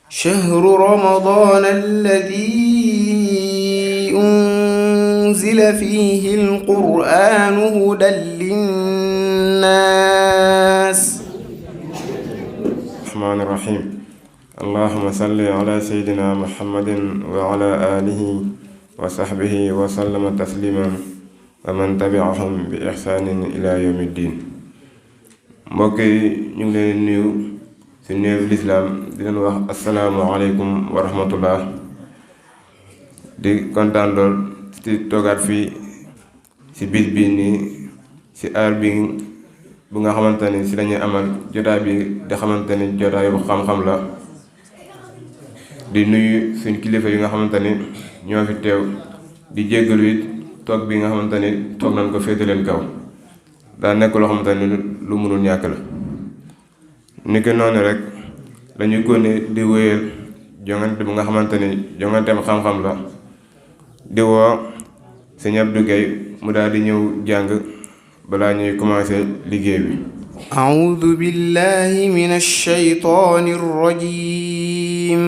شهر رمضان الذي أنزل فيه القرآن هدى للناس. الرحمن الرحيم. اللهم صل على سيدنا محمد وعلى آله وصحبه وسلم تسليما ومن تبعهم بإحسان إلى يوم الدين. mbokk yi ñu ngi leen nuyu ci nuyu lislaam di leen wax asalaamaaleykum wa rahmatullah. di kontaan lool ci toogaat fii ci bis bi nii ci aar bi bu nga xamante ni ci lañuy amal jotaay bi di xamante ni jotaayu xam-xam la. di nuyu suñ kilifa yi nga xamante ni ñoo fi teew di jéggalu it toog bi nga xamante ni toog nañ ko féete leen kaw daa nekk loo xamante ni lu mënul ñàkk la. ni ki noonu rek lañuy góone di wéyal jongante bu nga xamante ni jonganteem xam-xam la. di woo Sëñ Abdou Gueye mu daal di ñëw jàng balaa ñuy commencé liggéey bi. أعوذ بالله من الشيطان الرجيم.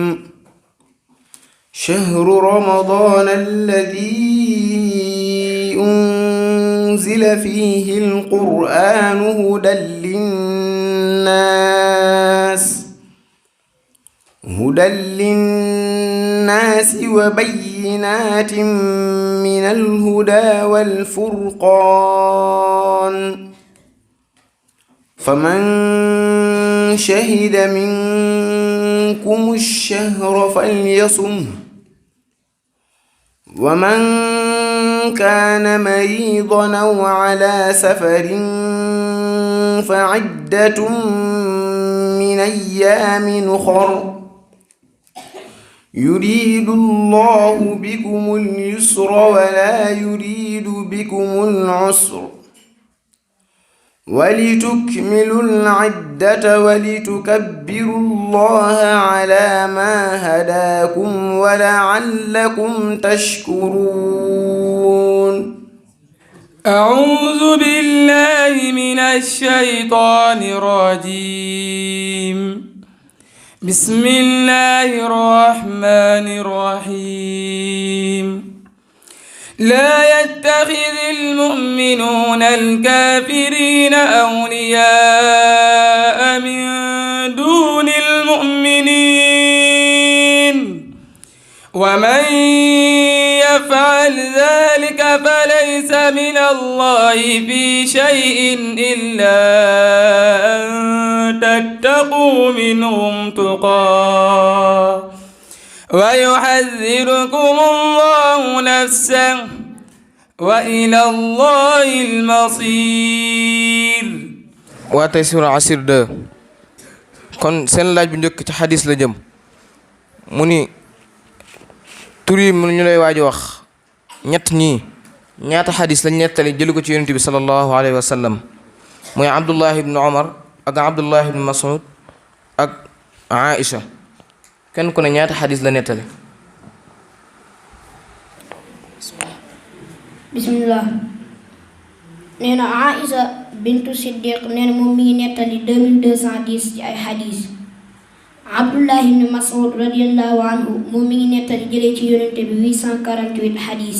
شهر رمضان الذي أنزل فيه القرآن هدى للناس وبينات من الهدى والفرقان فمن شهد منكم الشهر فليصمه ومن كان مريضا أو على سفر فعدة من أيام أخر يريد الله بكم اليسر ولا يريد بكم العسر ولتكملوا العدة ولتكبروا الله على ما هداكم ولعلكم تشكرون. أعوذ بالله من الشيطان الرجيم. بسم الله الرحمن الرحيم. لا يتخذ المؤمنون الكافرين أولياء من دون المؤمنين ومن يفعل ذلك فليس من الله في شيء إلا أن تتقوا منهم تقاه ويحذركم الله نفسه وإلى الله المصير. waa tey suura Asr 2 kon seen laaj bu njëkk ci xadis la jëm mu ni tur yi mu ñu lay waaj wax ñett ñii ñaata xadis lañ nettali jëlu ko ci yonent bi sallallahu alayhi wa sallam muy Abdullah ibn Omar ak Abdullah ibn Mas'ud ak Aïcha kenn ku ne ñaata xadis la nettali. bismillah. nee na Aïcha bintu Siddiq nee na moom mi ngi nettali 2210 ci ay xadis. Abdullah ibn Mas'ud radiyallahu anhu moom mi ngi nettali jëlee ci yonente bi 848 xadis.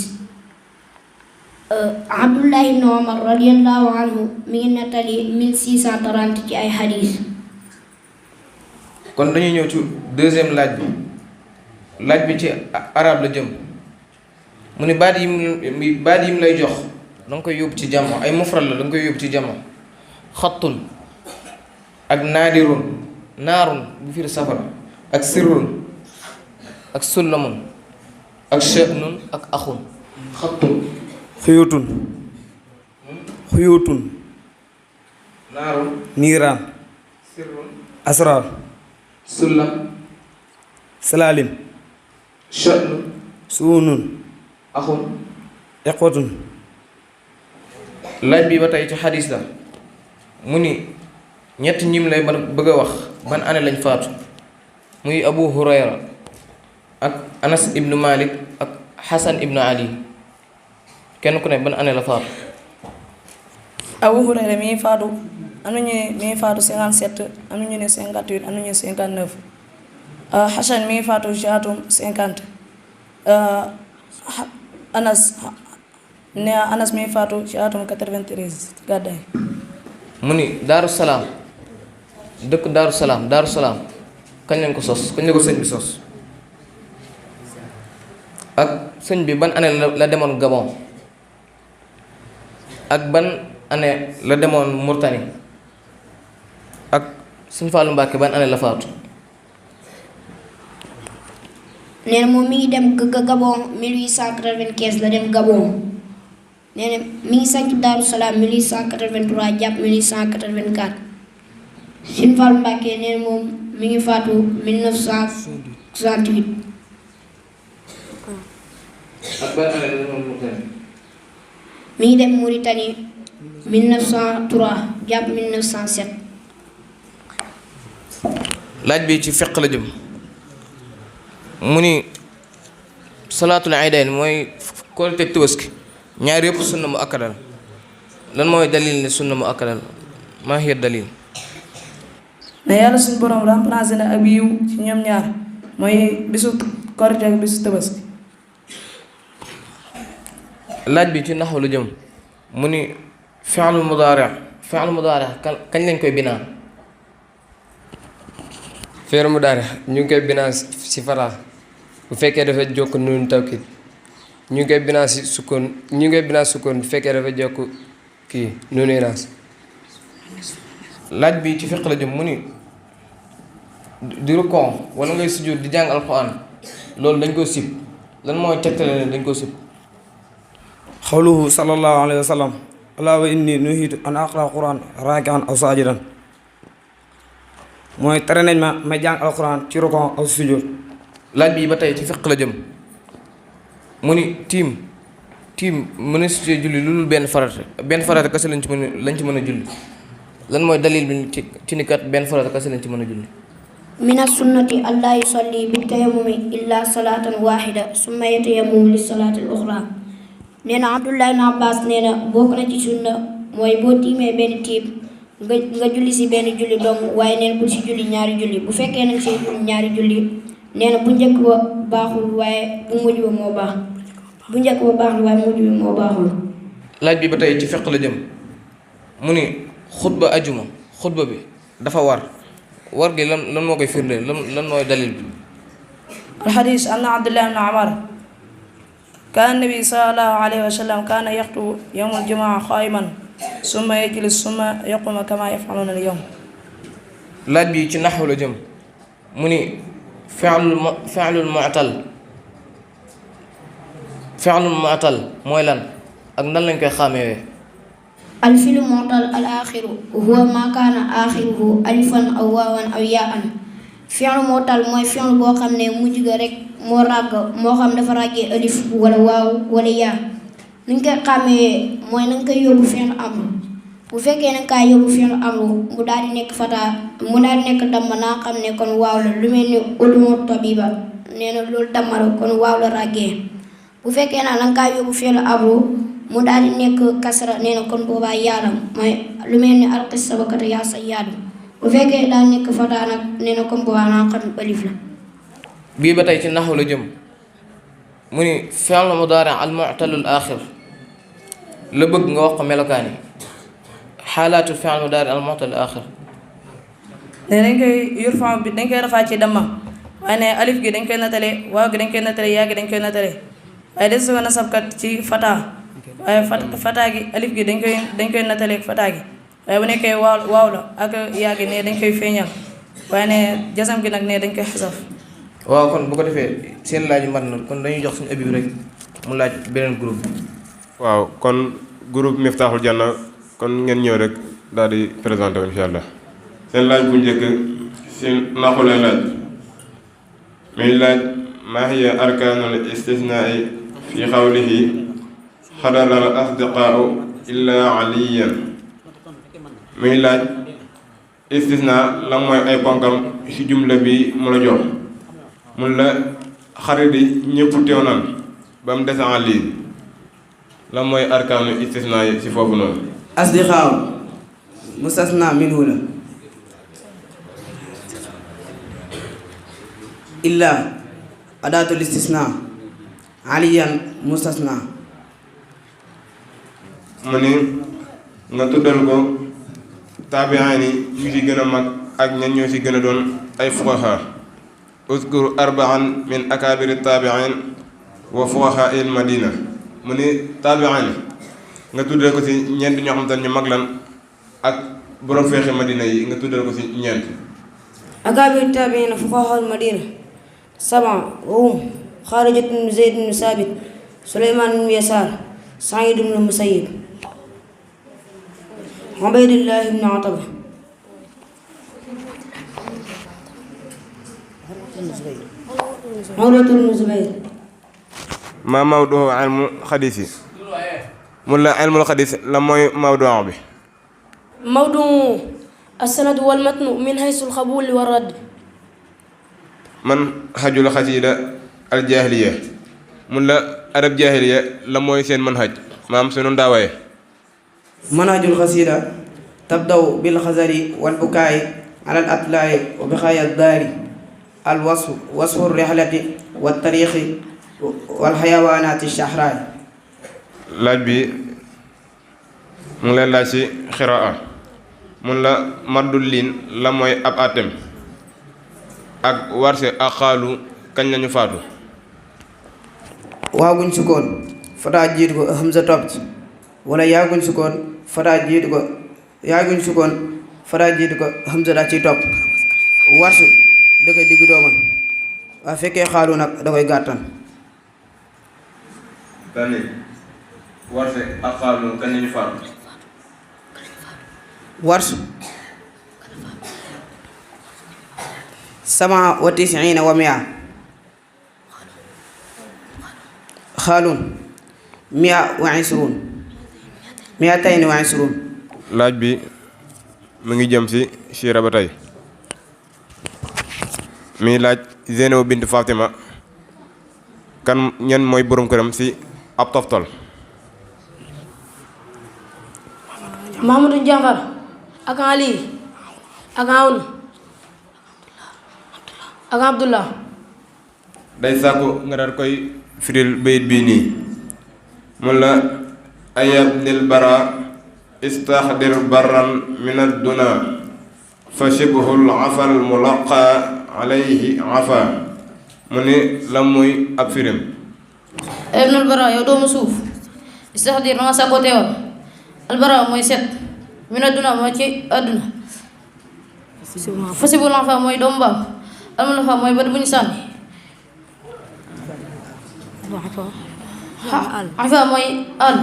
Abdullah ibn Omar radiyallahu anhu mi ngi nettali 1630 ci ay xadis. kon dañuy ñëw ci deuxième laaj bi ci arab la jëm mu ni baat yi mu lay jox da nga koy yóbbu ci jamo ay mufrad la da nga koy yóbbu ci jamo xattun ak naadirun naarun bu firi safara ak sirrun ak sullamun ak sha'nun ak axun. xattun xuyutun naarun niiraan sirrun asrar sullam salaalim sha'nun suunun axun. iqwatun. laaj bi ba tey ci xadis la mu ni ñett ñim lay bëgg a wax ban année lañ faatu muy Abu Hurayra ak Anas ibnu Malik ak Xasan ibnu Ali kenn ku ne ban année la faatu. Abu Hurayra mi ngi faatu am na ñu ne mi ngi faatu 57 am na ñu ne 58 am na ñu ne 59 Hassan mi ngi faatu ci atum 50. Anas mi ngi faatu ci atum 93 gàddaay. mu ni Daaru Salaam dëkk Daaru Salaam kañ lañ ko sos kañ la ko sëñ bi sos ak sëñ bi ban année la demoon Gabon ak ban année la demoon Mauritanie ak sëñ Fallou Mbacke ban année la faatu. nee na moom mi ngi dem Gabon 1895 la dem Gabon nee na mi ngi sanc Daaru Salaam 1883 jàpp 1884 Sëñ Fallu Mbàkke nee na moom mi ngi faatu 1968. ak ban année la demoon Mauritanie. mi ngi dem Mauritanie 1903 jàpp 1907. laaj bi ci fiq la jëm mu ni salaatul iidayn mooy korite Tabaski ñaar yëpp sunna mu akkadal lan mooy dalil ne sunna mu akkadal maa hiya dalil. ne yàlla suñu borom remplacé na ab yiw ci ñoom ñaar mooy bisu korite ak bisu Tabaski. laaj bi ci naxu lu jëm mu ni fi'lul mudaari kañ lañ koy binaa. fi'lu mudaari ñu ngi koy binaa si fata bu fekkee dafa jokk nuun tawkid ñu ngi koy binaa si sukkoon bu fekkee dafa jokk kii nuunu inaas. laaj bi ci fiq la jëm mu ni di rukkoo wala ngay sujjóot di jàng alxuraan loolu dañ ko sib lan mooy tegtale ne dañ ko sib. xawluhu sallallahu alayhi wa sallam alaa wa inni nuhitu an aqra quran raaki'an aw saajidan mooy tere nañ ma jàng alquran ci rukon aw sujjóot. laaj bi ba tey ci fiq la jëm mu ni tiim mën a sujjóot julli lu dul benn farata kese lañ ci mën a julli lan mooy dalil bi ci ni kat benn farata kese lañ ci mën a julli. mina sunnati allaa yusalli bi tayammumi illa salaatan waahida summa yatayammamu li salaatil uxraa nee na Abdullah ibn Abbas nee na bokk na ci sunna mooy boo tiimee benn tiim nga julli si benn julli dong waaye neen bul si julli ñaari julli bu fekkee nag si julli ñaari julli nee na bu njëkk ba baaxul waaye bu mujj ba moo baax bu njëkk ba baax na waaye mujj bi moo baaxul. laaj bi ba tey ci fiq la jëm mu ni xutba ajuma xutba bi dafa war gi lan moo koy firndeel lan mooy dalil bi. alxadis anna Abdullah ibn Umar kaana nabi sallallahu alayhi wa sallam kaana yaxtubu yawmal jumaa qaa'iman summa yajlis summa yaqumu kama yaf'aluuna al-yawm. laaj bi ci naxu la jëm mu ni fi'lul mu'tal mooy lan ak nan lañ koy xàmmee. alfi'lu mu'tal al axiru huwa ma kaana axiruhu alifan aw waawan aw yaa'an. fi'lu mu'tal mooy fi'lu boo xam ne mujj ga rek moo ràgg moo xam dafa ràggee alif wala waaw wala yaa. nuñ koy xàmmee mooy na nga koy yóbbu fi'lu amru bu fekkee na nga kaa yóbbu fi'lu amru mu daal di nekk fataa mu daal di nekk damma naa xam ne kon waaw la lu mel ni udumu tabiba nee na loolu damma la kon waaw la ràggee bu fekkee naa na nga kaa yóbbu fi'lu amru mu daal di nekk kasra nee na kon boobaa yaa la mooy lu mel ni alqis sabakata yaa sayyaadu bu fekkee daal nekk fataa nag nee na kon boobaa naa xam alif la. bii ba tey ci naxu la jëm mu ni fi'l mudaari al mu'talul aaxir la bëgg nga wax ko melokaan yi xaalaatu fi'l mudaari al mu'talul aaxir. ne dañ koy yurfa bi dañ koy rafaa ci damma waaye ne alif gi dañ koy nattale waaw gi dañ koy nattale yaa gi dañ koy nattale waaye des ko nasabkat ci fataa waaye fataa gi alif gi dañ koy nattale fataa gi waaye bu nekkee waaw la ak yaa gi ne dañ koy feeñal waaye ne jasam gi nag ne dañ koy xasaf. waaw kon bu ko defee seen laaj mat na kon dañuy jox suñu abi rek mu laaj beneen groupe bi. waaw kon groupe Miftahul Janna kon ngeen ñëw rek daal di présenté wu incha allah. seen laaj bu njëkk seen naxu lay laaj muy laaj maa hiya arkaanul istisnaa'i fi qawlihi xadara al asdiqaau illaa aliyan muy laaj istisnaa la mooy ay ponkam ci jumla bi mu la jox mun la xarit yi ñëpp teew naan ba mu des Ali la mooy arkaanu istisnaa yi ci foofu noonu. asdiqaaw mustasna minhu la illa adatul istisna aliyan mustasna. mu ni nga tuddal ko taabi'aan yi ñu ci gën a mag ak ñan ñoo ci gën a doon ay fuqaha. uzkur arba'an min akaabiri taabi'in wa fuqahaa il madina. mu ni taabi'aan yi nga tuddal ko ci ñeent ñoo xam te ñu mag lan ak borom feexi madina yi nga tuddal ko ci ñeent. akaabiri taabi'in fuqahaa il madina sab'a wa hum xaarijat bnu zayd bnu saabit suleymaan bnu yasaar sa'iid bnu musayyib ubaydullah bnu ataba urwatu bnu zubayr. maa mawdu'u ilmu xadiis yi mun la ilmul xadiis la mooy mawduu bi. mawduu as-sanadu wal matnu min haysu al-qabuul wa radd. man xajul xasiida al jaahiliya mun la arab jaahiliya la mooy seen manhaj maam sunu ndaawaye. manhajul xasida tabdaw bil xazari wal bukaayi alal atlaayi wa bixaaya daari al wasfu rihlati wa tariixi wal xayawaanaati shahraay. laaj bi mu ngi leen laaj ci xiraa mun la maddul liin la mooy ab atem ak warse ak xaalu kañ lañu faatu. waaguñ sukkoon fataa jiitu ko hamza topp ci wala yaaguñ sukkoon fataa jiitu ko hamza daa ciy topp. warsu da koy diggu dooman waa fekkee xaalu nag da koy gàttan. dani warse ak xaalu kañ lañu faatu. warsu sama wa tisiina wa mia xaalun mia wa isrun miatayni wa isrun. laaj bi mu ngi jëm ci siira ba tey mi laaj Zeynabu bint Fatima kan ñan mooy borom këram ci ab toftal. Mahamadou Jafar ak Ali ak Awn ak Abdullah. day sàkku nga daal koy firil bayit bii nii mun la ayabnil bara istaxdir barran min adduna fa shibhul afal mulaqa alayhi afa. mu ni la muy ab firim. ibnul bara yow doomu suuf istaxdir ma nga sàkkoo teewal albara mooy set min adduna mooy ci adduna fa shibhul afa mooy doomu mbaam almulaqa mooy bët bu ñu sànni afa mooy àll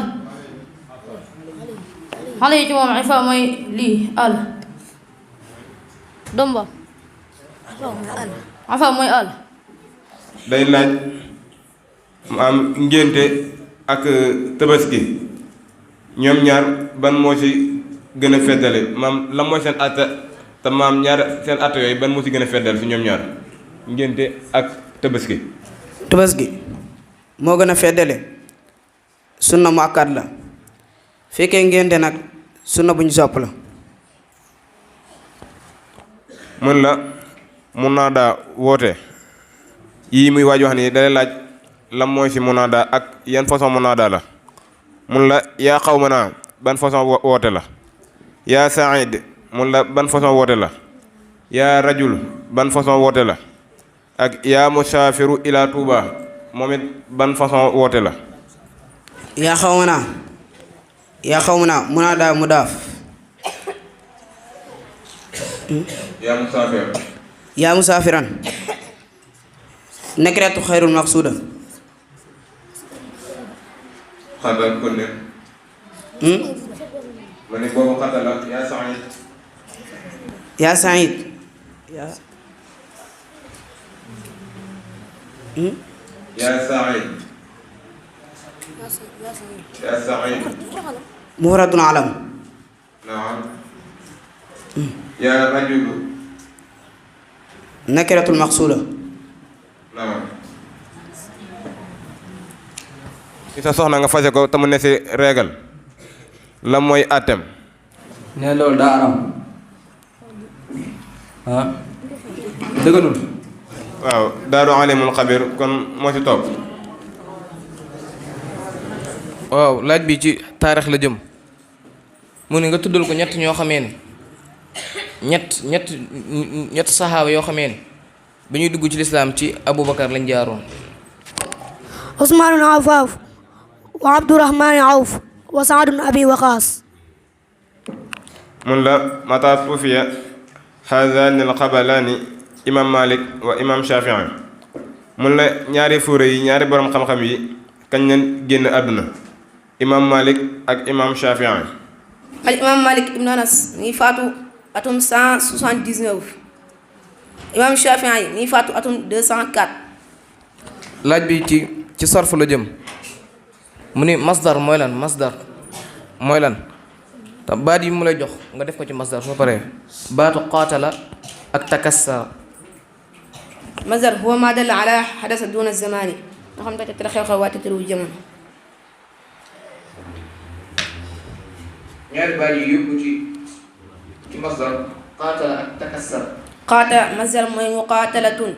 xale yi ci moom afa mooy lii àll domba afa mooy àll. day laaj mu am ngénte ak tabaski ñoom ñaar ban moo ci gën a feddale maam la mooy seen atta te maam ñaar seen atta yooyu ban moo ci gën a feddale ci ñoom ñaar ngénte ak tabaski. tabaski moo gën a feddale sunna mu akkat la fekkee ngénte nag sunna bu ñu sopp la. mun la munaada woote yii muy waaj wax ni dalay laaj lan mooy ci munaada ak yan façon munaada la. mun la yaa qawmanaa ban façon woote la. yaa Saïd mun la ban façon woote la. yaa rajul ban façon woote la. ak yaa musaafiru ila Tuuba moom it ban façon woote la. yaa xawmanaa munaada mudaaf. yaa musaafiran nakiratu xayrul maqsuuda. xatal kon ne ma ne boobu xatal la yaa Saïd. yaa Saïd. yaa Saïd. yaa Saïd. mufradun alam. naam. yaa rajulu. nakiratul maqsuuda. naam. ci sa soxna nga fase ko te mu ne si régal la mooy àtteem. ne loolu daa aram ah dëgganul waaw daaru alimul xabir kon moo ci topp. waaw laaj bi ci taarix la jëm mu ne nga tuddal ko ñett ñoo xamee ne ñett saxaaba yoo xamee ne bi ñuy dugg ci lislaam ci Aboubacar lañ jaaroon. Usmaan ibn Affaan wa Abdurahmaan Awf wa Saad ibn Abi Waqaas. mun la mata tuufiya haadaani alxabalaani imam Malik wa imam Shafii. mun la ñaari fuure yi ñaari borom xam-xam yi kañ leen génn àdduna imam Malik ak imam Shafii. al imam Malik ibn Anas mi ngi faatu atum 179. imam Shafii mi ngi faatu atum 204. laaj bi ci sarf la jëm mu ni masdar mooy lan masdar mooy lan te baat yi mu lay jox nga def ko ci masdar soo paree baatu qaatala ak takassara. masdar huwa ma dalla ala xadasa duna zamani nga xam te la xew-xew waate tëru jamono. ñaari baat yi yóbbu ci masdar qaatala ak takassara. qaatala masdar mooy muqaatalatun,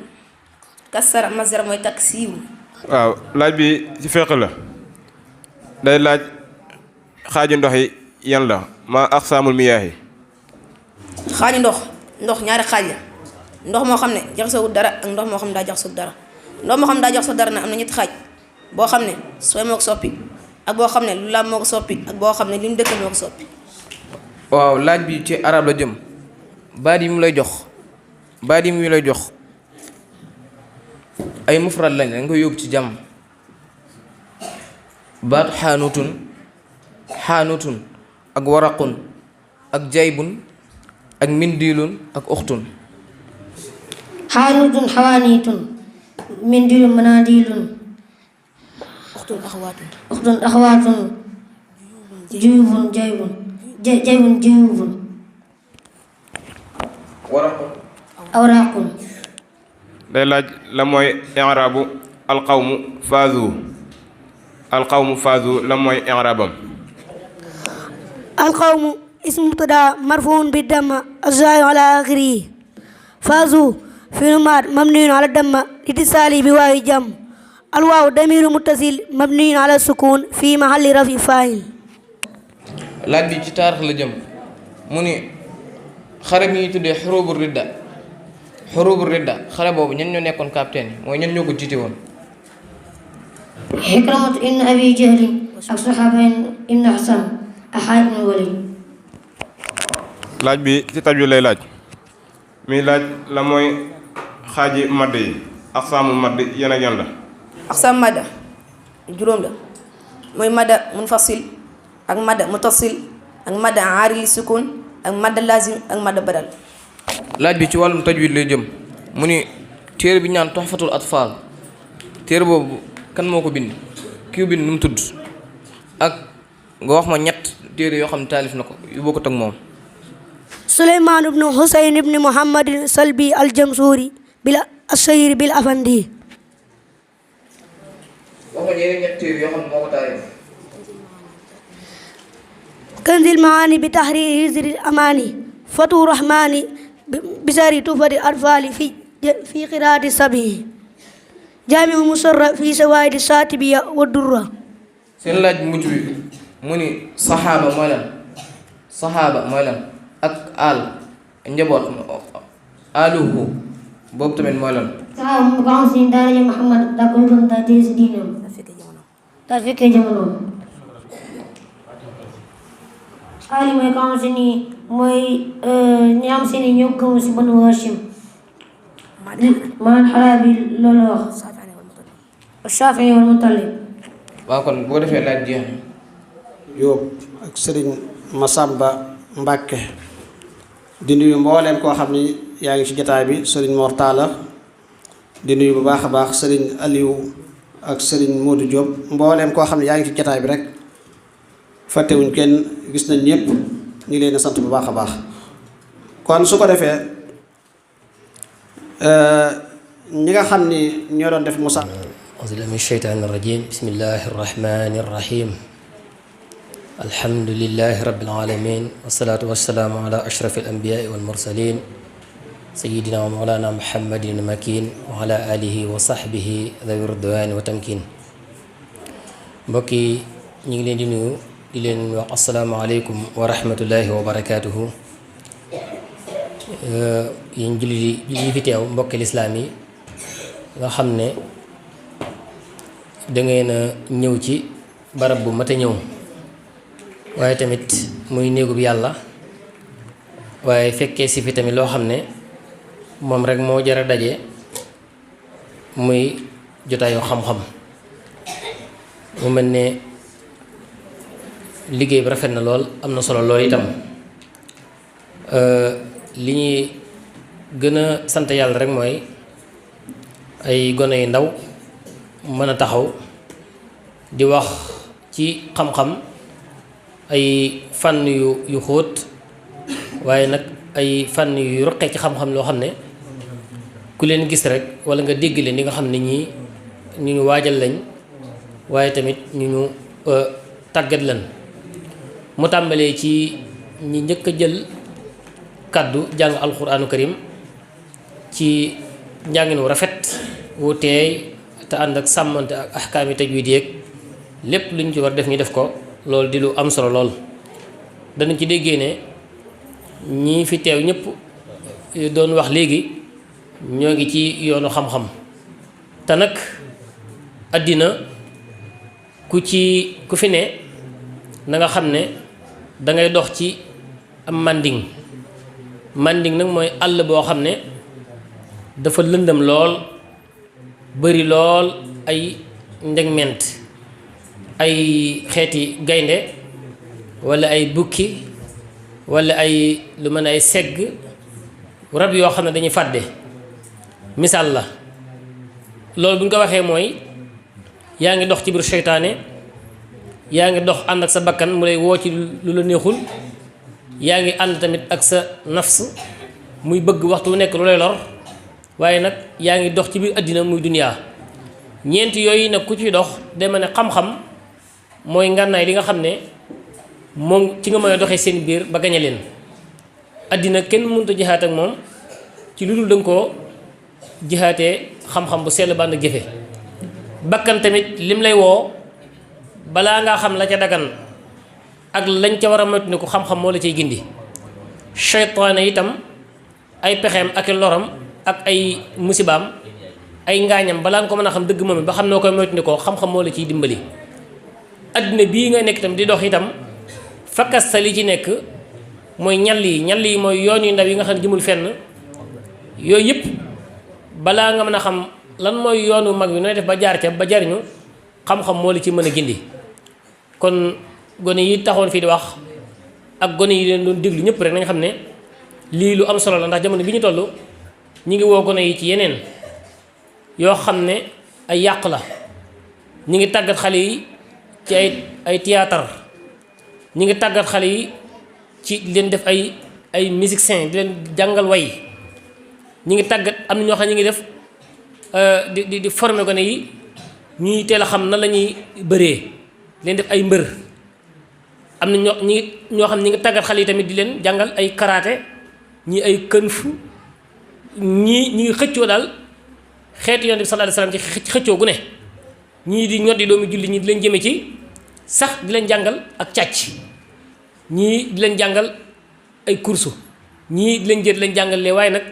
kassara masdar mooy taksiiru. waaw laaj bi ci fiqh la day laaj xaaji ndox yi yan la ma aqsaamul miyaahi. xaaji ndox ñaari xaaj la ndox moo xam ne jaxasowut dara ak ndox moo xam ne daa jaxasoo dara. ndox moo xam ne daa jaxasoo dara nag am na ñetti xaaj boo xam ne sooy moo ko soppi ak boo xam ne lu laab moo ko soppi ak boo xam ne li mu dëkk moo ko soppi. waaw laaj bi ci arab la jëm baat yi mu lay jox ay mufrad lañ nga koy yóbbu ci jàmm. baatu xaanutun ak waraqun ak jaybun ak mindilun ak uxtun. xaanutun xawaanitun mindilun manaadilun uxtun axawaatun juyubun jaybun juyubun awraaqun. day laaj la mooy i'raabu alqawmu faazu la mooy i'raabam. alqawmu ismu mubtada marfuun bi damma az-zaahiru ala aaxirihi. faazu fi'lu maadi mabniyun ala damma litisaalih bi waawi jam. alwaawu damiiru muttasil mabniyun ala sukuun fi mahalli rafi faa'il. laaj bi ci taarix la jëm mu ni xare bi ñuy tuddee xurubu ridda xare boobu ñan ñoo nekkoon capitaine yi mooy ñan ñoo ko jiite woon. Ikramatu ibn Abi Jahlin ak Saxaaba ibn Hasan ak Xaalid ibn Walid. laaj bi ci taj wi lay laaj mi laaj la mooy xaaji madd yi aqsaamu madd yan ak yan la. aqsaam madda juróom la mooy madda munfasil ak madda muttasil ak madda aari li sukun ak madda lazim ak madda badal. laaj bi ci wàllum tajwid lay jëm mu ni téere bi ñaan Tuhfatul Atfal téere boobu kan moo ko bind ki bind nu mu tudd ak nga wax ma ñett téere yoo xam ne taalif na ko yu bokkut ak moom. Suleymaan ibnu Husayn ibnu Muhammadin Salbi al-Jamsuuri bil ashayri bil afandi. wax ma yeneen ñett téere yoo xam ne moo ko taalif. Kanzil Maani bi tahriiri hizril amaani Fatu Rahmaani bisari Tuhfatil Atfaali fi qiraati sabi Jaamiu Musarra fi sawaa'idi saatibiya wa durra. seen laaj bu mujj bi mu ni saxaaba mooy lan ak njaboot aluhu boobu tamit mooy lan. saxaaba mu ko xam si daraja Muhammad daa koy doon daa tee si diinam daa fekkee jamono. Ali mooy ko xam si ni mooy ñi am si ni ñoo gëm si Banu Hashim man Xalaabi loolu wax Shaafi'i wal Mutalib. waaw kon boo defee laaj jeex na. Jóob ak sëriñ Masamba Mbàkke di nuyu mbooleem koo xam ni yaa ngi ci jataay bi sëriñ Mortala di nuyu bu baax a baax sëriñ Aliou ak sëriñ Modou Diop mbooleem koo xam ne yaa ngi ci jataay bi rek fàttewuñ kenn gis nañ ñëpp ñu ngi leen sant bu baax a baax. kon su ko defee ñi nga xam ni ñoo doon def musa أعوذ بالله من الشيطان الرجيم بسم الله الرحمن الرحيم الحمد لله رب العالمين والصلاة والسلام على أشرف الأنبياء والمرسلين sayidina wa mawlana muhammadin makin wa ala alihi wa sahbihi dhawi ridwani wa tamkin. mbokk yi ñu ngi leen di nuyu di leen wax asalaamaaleykum wa rahmatullahi wa barakaatuhu. yéen jullit yi fi teew mbokki lislaam yi nga xam ne dangeen a ñëw ci barab bu mat a ñëw, waaye tamit muy néegub yàlla, waaye fekkee si fi tamit loo xam ne moom rek moo jar a daje, muy jotaayu xam-xam. mu mel ne liggéey bi rafet na lool, am na solo lool itam. li ñuy gën a sant yàlla rek mooy ay gone yu ndaw mën a taxaw di wax ci xam-xam, ay fànn yu xóot, waaye nag ay fànn yu roqee ci xam-xam loo xam ne ku leen gis rek walla nga dégg leen di nga xam ne ñii ñu ñu waajal lañ, waaye tamit ñu ñu tàggat lan. mu tàmbalee ci ñi njëkk a jël kàddu jàng alxuraanu karim ci njàngin wu rafet wu teey te ànd ak sàmmante ak ahkaami tajwiid yeeg lépp lu ñu ci war def ñu def ko. loolu di lu am solo lool. danañ ci déggee ne ñii fi teew ñëpp doon wax léegi ñoo ngi ci yoonu xam-xam, te nag àddina ku fi ne na nga xam ne dangay dox ci am manding nag mooy àll boo xam ne dafa lëndëm lool, bari lool ay ndegment, ay xeeti gaynde walla ay bukki walla ay lu mën ay segg, rab yoo xam ne dañuy fàdde. misaal la loolu bu ñu ko waxee mooy yaa ngi dox ci biir seytaane, yaa ngi dox ànd ak sa bakkan mu lay woo ci lu la neexul, yaa ngi ànd tamit ak sa nafs muy bëgg waxtu wu nekk lu lay lor, waaye nag yaa ngi dox ci biir àddina muy duniyaa. ñeent yooyu nag ku ci dox dama ne xam-xam mooy ngànnaay li nga xam ne moom ci nga mën a doxee seen biir ba gañe leen. àddina kenn mënut a jihaat ak moom ci lu dul danga koo jihaatee xam-xam bu sell ba ànd ak jëfe. bakkan tamit lim lay woo balaa ngaa xam la ca dagan ak lañ ca war a moytu ne ko xam-xam moo la cay gindi. seytaane itam ay pexeem ak i loram ak ay musibaam ay ngaañam balaa nga ko mën a xam dëgg moom ba xam noo koy moytu ne ko xam-xam moo la ciy dimbali. adduna bii nga nekk itam di dox itam fakkas sa li ci nekk mooy ñal yi mooy yoon yu ndaw yi nga xam ne jëmul fenn. yooyu yëpp balaa nga mën a xam lan mooy yoonu mag wi nooy def ba jaar ca ba jariñu, xam-xam moo la ci mën a gindi. kon gone yi taxoon fii di wax ak gone yi leen doon déglu ñëpp rek nañ xam ne lii lu am solo la, ndax jamono bi ñu toll ñi ngi woo gone yi ci yeneen yoo xam ne ay yàq la. ñi ngi tàggat xale yi ci ay théâtre, ñi ngi tàggat xale yi ci leen def ay musiciens di leen jàngal way, ñi ngi tàggat am na ñoo xam ne ñi ngi def di former gone yi ñuy teel a xam na la ñuy bëree, leen def ay mbër. am na ñoo xam ñi ngi tàggat xale yi tamit di leen jàngal ay karaté, ñii ay kung fu, ñi ngi xëccoo daal xeetu Yonent bi sallallahu alayhi wasallam ci xëccoo gu ne. ñii di ñoddi doomu julli ñii di leen jëme ci sax di leen jàngal ak càcc, ñii di leen jàngal ay kursu, ñii di leen leen jàngal lee. waaye nag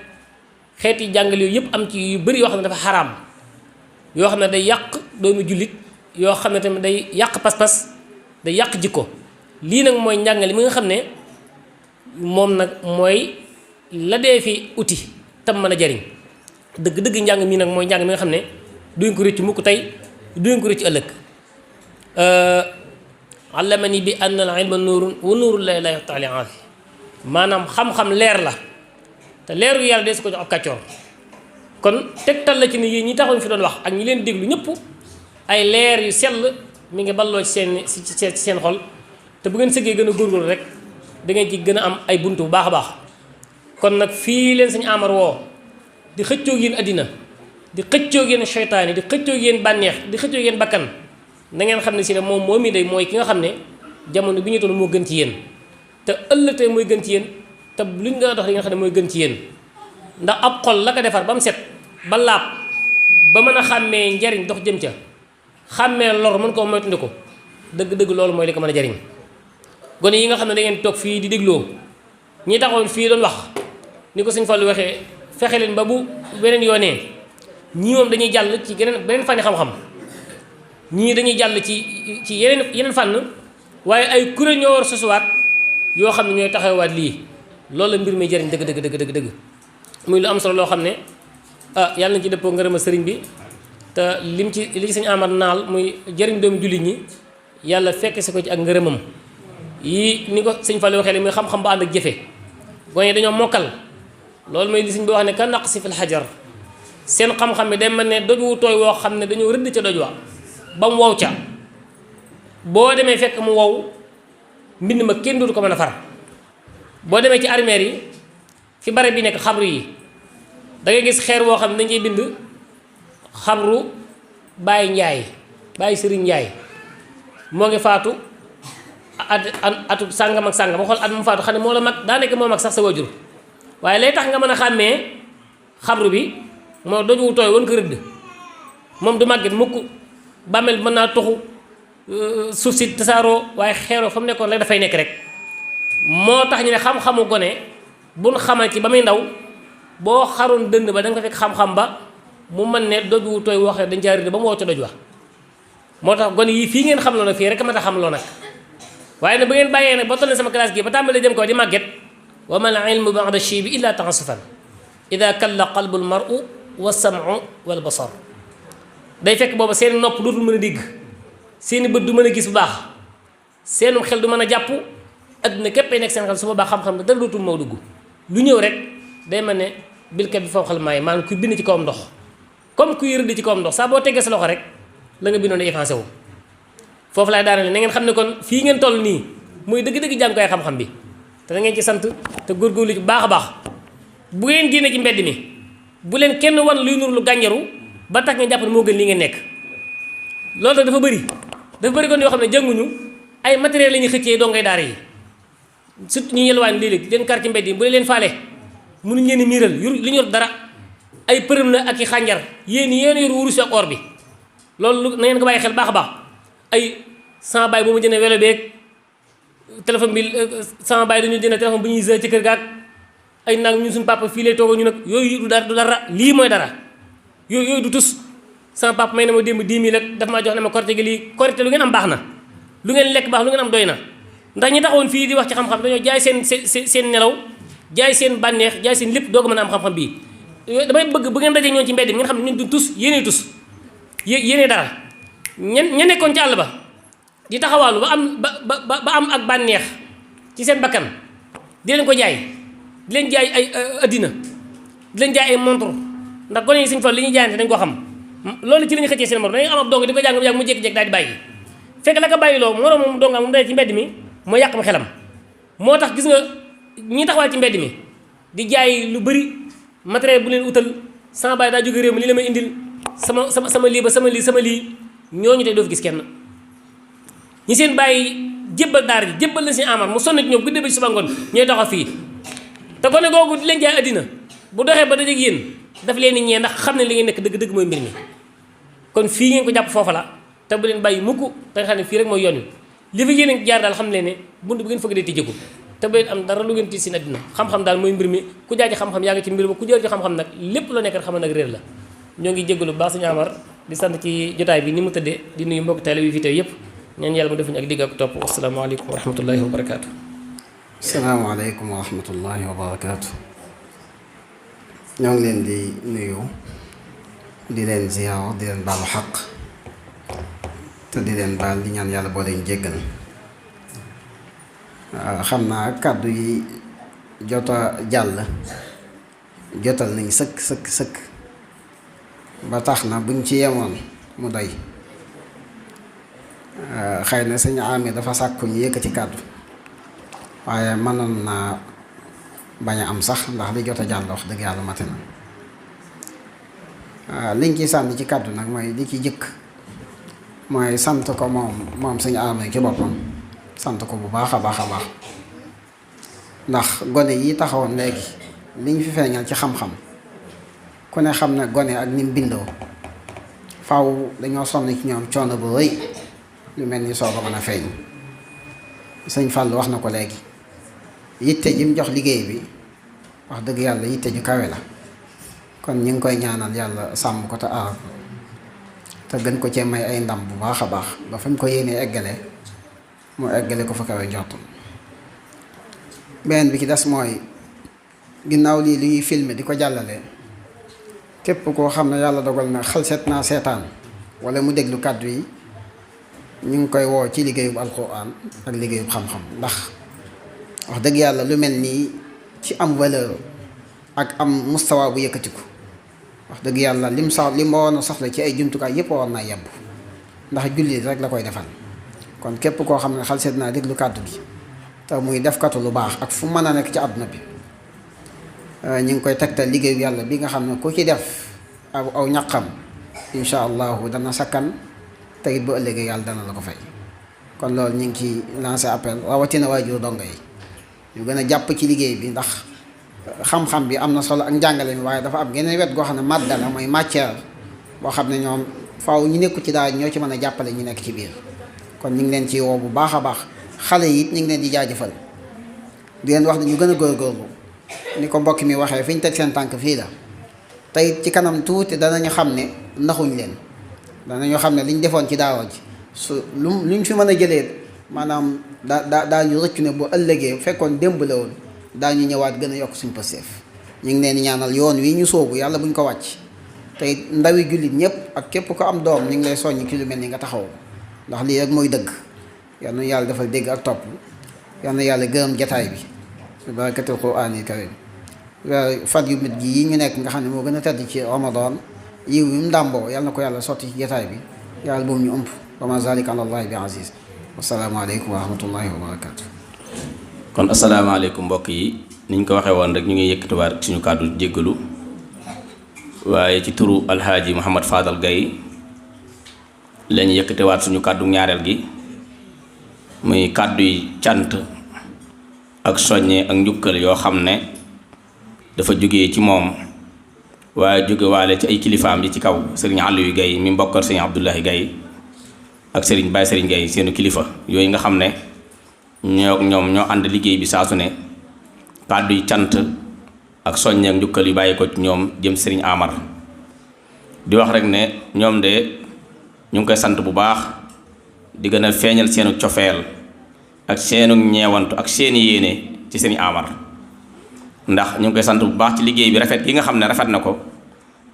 xeeti jàngal yooyu yëpp am ci yu bari yoo xam ne dafa xaraam, yoo xam ne day yàq doomu jullit, yoo xam ne tamit day yàq pas-pas, day yàq jikko. lii nag mooy njàngale mi nga xam ne moom nag mooy la dee fi uti tam mën a jariñ. dëgg-dëgg njàng mii nag mooy njàng mi nga xam ne duñ ko rëcc mukk tey, duñ ko rëcc ëllëg. allamani bi anna al ilma nuurun wa nuurul laahi laa yaxtaa li aafi. maanaam xam-xam leer la, te leeru yàlla dee su ko jox ab kàccoor. kon tegtal la ci ni yéen ñi taxaw fi doon wax ak ñi leen déglu ñëpp ay leer yu sell mi ngi balloo ci seen xol, te bu ngeen sëggee gën a góorgóorlu rek da ngeen ci gën a am ay buntu bu baax a baax. kon nag fii leen Sëñ Amar woo di xëccoo yéen àddina, di xëccoo yéen seytaane, di xëccoo yéen bànneex, di xëccoo yéen bakkan, na ngeen xam ne si ne moom mi day mooy ki nga xam ne jamono bi ñu toll moo gën ci yéen, te ëllëg tey mooy gën ci yéen, te luñ nga dox li nga xam ne mooy gën ci yéen. ndax ab xol la ko defar ba mu set ba laab ba mën a xàmmee njariñ dox jëm ca xàmmee lor mën koo moytandiku dëgg-dëgg loolu mooy li ko mën a jariñ gone yi nga xam ne da ngeen toog fii di dégloo ñi taxoon fii doon wax ni ko sëñ Fallu waxee fexe leen ba bu beneen yoonee ñii moom dañuy jàll ci beneen fànni xam-xam ñii dañuy jàll ci yeneen fànn waaye ay kuréel ñoo war sosuwaat yoo xam ne ñooy taxawaat lii loolu la mbir mi jëriñ dëgg muy lu am solo loo xam ne yàlla nañ ci dëppoo ngërëma sëriñ bi te li ci sëñ Amar naal muy jëriñ doomu jullit ñi yàlla fekk si ko ci ak ngërëmam yi ni ko sëñ Fallu waxee muy xam-xam ba ànd ak jëfe gone dañoo mokkal loolu mooy li sëñ bi wax ne ka naqsi fil xajar seen xam-xam bi day mel ne doj wu tooy woo xam ne dañoo rëdd ca doj wa ba mu wow ca boo demee fekk mu wow mbind ma kenn dootu ko mën a far boo demee ci armeer yi fi bare bi nekk xabru yi da ngay gis xeer woo xam ne dañ ciy bind xabru Baye Njaay Baye Sëriñ Njaay moo ngi faatu atu sàngam ak sàngam ma xool at mu faatu xam ne moo la mag daa nekk moo mag sax sa wajur waaye lay tax nga mën a xàmmee xabru bi moo doj wu tooy woon ko rëdd moom du màgget mukk bàmmeel bi mën naa toxu suuf si tasaaroo waaye xeeroo fa mu nekkoon rek dafay nekk rek moo tax ñu ne xam-xamu gone buñ xamal ci ba muy ndaw boo xaroon dënd ba da nga ko fekk xam-xam ba mu mën ne doj wu tooy waxee dañ caa rëdd ba mu woo ca doj wa moo tax gone yii fii ngeen xamloo nag fii rek ma ta xamloo nag waaye nag ba ngeen bàyyee nag ba toll sama classe gi ba tàmbalee jëm ko di màgget wa mal ilmu ba'da shiibi illa ta'assufan ida kalla qalbu al mar'u wa sam'u wal basar day fekk booba seen nopp dootul mën a dégg seeni bët du mën a gis bu baax seenum xel du mën a jàpp adduna képp ay nekk seen xel su boobaa xam-xam ne dara dootul moo dugg lu ñëw rek day mel ne bilkat bi fawqal maay maanaam kuy bind ci kawam ndox comme kuy rëdd ci kawam ndox saa boo teggee sa loxo rek la nga bindoon effacé wu foofu laay daanale na ngeen xam ne kon fii ngeen toll nii mooy dëgg-dëgg jàng koy xam-xam bi te da ngeen ci sant te góorgóorlu ci baax a baax bu ngeen génne ci mbedd mi bu leen kenn wan luy nur lu gànjaru ba tax ngeen jàpp ne moo gën lii ngeen nekk loolu nag dafa bëri kon yoo xam ne jànguñu ay matériel la ñuy xëccee doo ngay daara yi surtout ñu yelwaan léeg-léeg leen kar ci mbedd yi bu leen faale mënuñ leen miiral li ñu yor dara ay përëm la ak i xànjar yéen yor wurus ak or bi loolu na ngeen ko bàyyi xel baax a baax ay sama baay bu ma jëndee welo beeg téléphone bi sama baay dañu jënd téléphone bu ñuy jël ci kër gaak ay nag ñun suñu papa fii lay toogoo ñu nag yooyu du dara lii mooy dara yooyu du tus sama papa may na ma démb 10 000 ak dafa maa jox ne ma korite gi lii korite lu ngeen am baax na lu ngeen lekk baax lu ngeen am doy na ndax ñi taxawoon fii di wax ci xam-xam dañoo jaay seen nelaw jaay seen bànneex jaay seen lépp doog a mën a am xam-xam bii damay bëgg bu ngeen dajee ñoon ci mbedd mi ngeen xam ne ñun du tus yéenee tus yéenee dara ña nekkoon ci àll ba di taxawaalu ba am ak bànneex ci seen bakkan di leen ko jaay di leen jaay ay addina di leen jaay ay montre ndax gone yi Sëñ Fallu li ñuy jaayante dañ ko xam loolu ci la ñu xëccee seen morom dañuy am ab dong di ko jàng mu jékki-jékki daal di bàyyi fekk la ko bàyyi loo moroom moom donga moom day ci mbedd mi moo yàq ma xelam moo tax gis nga ñi taxawal ci mbedd mi di jaay lu bëri matériel bu leen utal sama baay daa jóge réew mi li la may indil sama lii ba sama lii ñooñu tey doo fi gis kenn ñi seen bàyyi jébbal daara ji jébbal leen seen amar mu sonn ci ñoom guddee ba ci suba ngoon ñooy taxaw fii te gone googu di leen jaay addina bu doxee ba dajeeg yéen daf leen ni ñee ndax xam ne li ngeen nekk dëgg-dëgg mooy mbir mi kon fii ngeen ko jàpp foofa la te bu leen bàyyi mukk te nga xam ne fii rek mooy yoon wi li fi yéen jaar daal xam leen ne bunt bu ngeen fëgg dee tijjeeku te bu leen am dara lu ngeen tiit seen addina xam-xam daal mooy mbir mi ku jaay ci xam-xam yaa ngi ci mbir ma ku jaar ci xam-xam nag lépp loo nekk rek xam nag réer la ñoo ngi jéggalu baax Sëñ Amar di sant ci jotaay bi ni mu tëddee di nuyu mbokk taalibe yi fi teew yëpp ñaan yàlla mu defuñu ak digg ak topp asalaamaaleykum wa rahmatullahi wa barakaatu. asalaamaaleykum wa rahmatullahi wa barakaatu. ñoo ngi leen di nuyu di leen ziyaar di leen baalu xaq te di leen baal di ñaan yàlla boo leen jéggal xam naa kàddu yi jota jàll jotal nañ sëkk ba tax na buñ ci yemoon mu doy xëy na sëñ Ami dafa sàkku ñu yëkkati kàddu waaye mënoon naa bañ a am sax ndax li jot a jàll wax dëgg yàlla mate na liñ ciy sànni ci kàddu nag mooy li ci jëkk mooy sant ko moom sëñ Ami ci boppam sant ko bu baax a baax a baax ndax gone yi taxawoon léegi liñ fi feeñal ci xam-xam ku ne xam ne gone ak ni mu bindoo faw dañoo sonn ci ñoom coono bu rëy lu mel ni soo ko mën a feeñ. sëñ Fall wax na ko léegi yitte ji mu jox liggéey bi wax dëgg yàlla yitte ju kawe la kon ñu ngi koy ñaanal yàlla sàmm ko te aar ko te gën ko cee may ay ndam bu baax a baax ba fañ ko yéenee eggale mu eggale ko fa kawe njortam. beneen bi ci des mooy ginnaaw lii li ñuy filmer di ko jàllale képp koo xam ne yàlla dogal na xalset naa seetaan wala mu déglu kàddu yi ñu ngi koy woo ci liggéeyub alquran ak liggéeyub xam-xam ndax wax dëgg yàlla lu mel nii ci am valeur ak am mustawa bu yëkkatiku wax dëgg yàlla lim woon a soxla ci ay jumtukaay yëpp war naa yebb ndax jullit rek la koy defal. kon képp koo xam ne xalset naa déglu kàddu gi te muy defkatu lu baax ak fu mën a nekk ci àdduna bi ñu ngi koy tegtal liggéeyu yàlla bi nga xam ne ku ci def aw ñaqam incha allahu dana sakkan te it bu ëllëgee yàlla dana la ko fay. kon loolu ñu ngi ci lancé appel rawatina waajur dongo yi ñu gën a jàpp ci liggéey bi ndax xam-xam bi am na solo ak njàngale mi waaye dafa am geneen wet goo xam ne madda la mooy matière boo xam ne ñoom faaw ñu nekku ci daal ñoo ci mën a jàppale ñu nekk ci biir. kon ñu ngi leen ci woo bu baax a baax xale yi it ñu ngi leen di jaajëfal di leen wax ne ñu gën a góorgóorlu ni ko mbokk mi waxee fi ñu teg seen tànk fii la tey ci kanam tuuti danañu xam ne ndaxuñ leen danañu xam ne liñ defoon ci daawa ji su luñ fi mën a jëlee maanaam daañu rëccu ne bu ëllëgee fekkoon démb la woon daañu ñëwaat gën a yokk suñ pësteef. ñu ngi leen di ñaanal yoon wi ñu soobu yàlla buñ ko wàcc tey ndawi jullit ñëpp ak képp ko am doom ñu ngi lay soññ ci lu mel ni nga taxaw ndax lii rek mooy dëgg. yal na yàlla defal dégg ak topp yal na yàlla gërëm jataay bi bi barakatul quraanil karim fan yu mit gi yi ñu nekk nga xam ne moo gën a tedd ci ramadan yiw yu mu ndàmboo yal na ko yàlla sotti ci jataay bi yàlla boobu ñu ëmp wa ma zalika ala allahi bi aziz wasalaamaaleykum wa rahmatullahi wa barakatu. kon asalaamaaleykum mbokk yi niñ ko waxee woon rek ñu ngi yëkkatiwaat suñu kàddu jéggalu waaye ci turu alhaaji Mouhamad Fadal Gaye lañu yëkkatiwaat suñu kàddu ñaareel gi muy kàddu yi cant ak soññe ak njukkal yoo xam ne dafa jóge ci moom waaye jóge waale ci ay kilifaam yi ci kaw sëriñ Aliou Gaye mi mbokkal sëriñ Abdoulahi Gaye ak sëriñ Baye sëriñ Gaye seenu kilifa yooyu nga xam ne ñoom ñoo ànd liggéey bi saa su ne kàddu yi cant ak soññe ak njukkal yu bàyyi ko ci ñoom jëm sëriñ Amar di wax rek ne ñoom de ñu ngi koy sant bu baax di gën a feeñal seenu cofeel ak seenu ñeewantu ak seeni yéene ci sëriñ Amar ndax ñu ngi koy sant bu baax ci liggéey bi rafet gi nga xam ne rafet na ko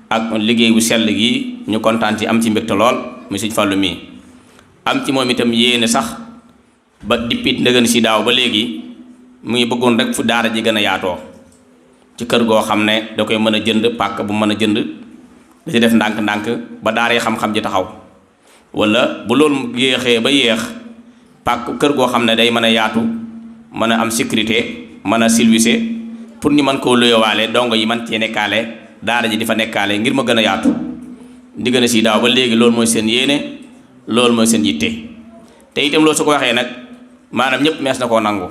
ak liggéey bu sell gi ñu kontaan ci am ci mbégte lool mu sëriñ Fallu mii am ci moom itam yéene sax ba dippit ndëgën si daaw ba léegi mu ngi bëggoon rek fu daara ji gën a yaatoo ci kër goo xam ne da koy mën a jënd pàkk bu mën a jënd da ci def ndànk-ndànk ba daaree xam-xam ji taxaw wala bu loolu yéexee ba yéex pàkk kër goo xam ne day mën a yaatu mën a am sécurité mën a silwise pour ñu mën koo luyowaale dongo yi mën cee nekkaale daara ji di fa nekkaale ngir ma gën a yaatu di gën a si daaw ba léegi loolu mooy seen yéene loolu mooy seen yitte te itam loolu su ko waxee nag maanaam ñëpp mees na koo nangu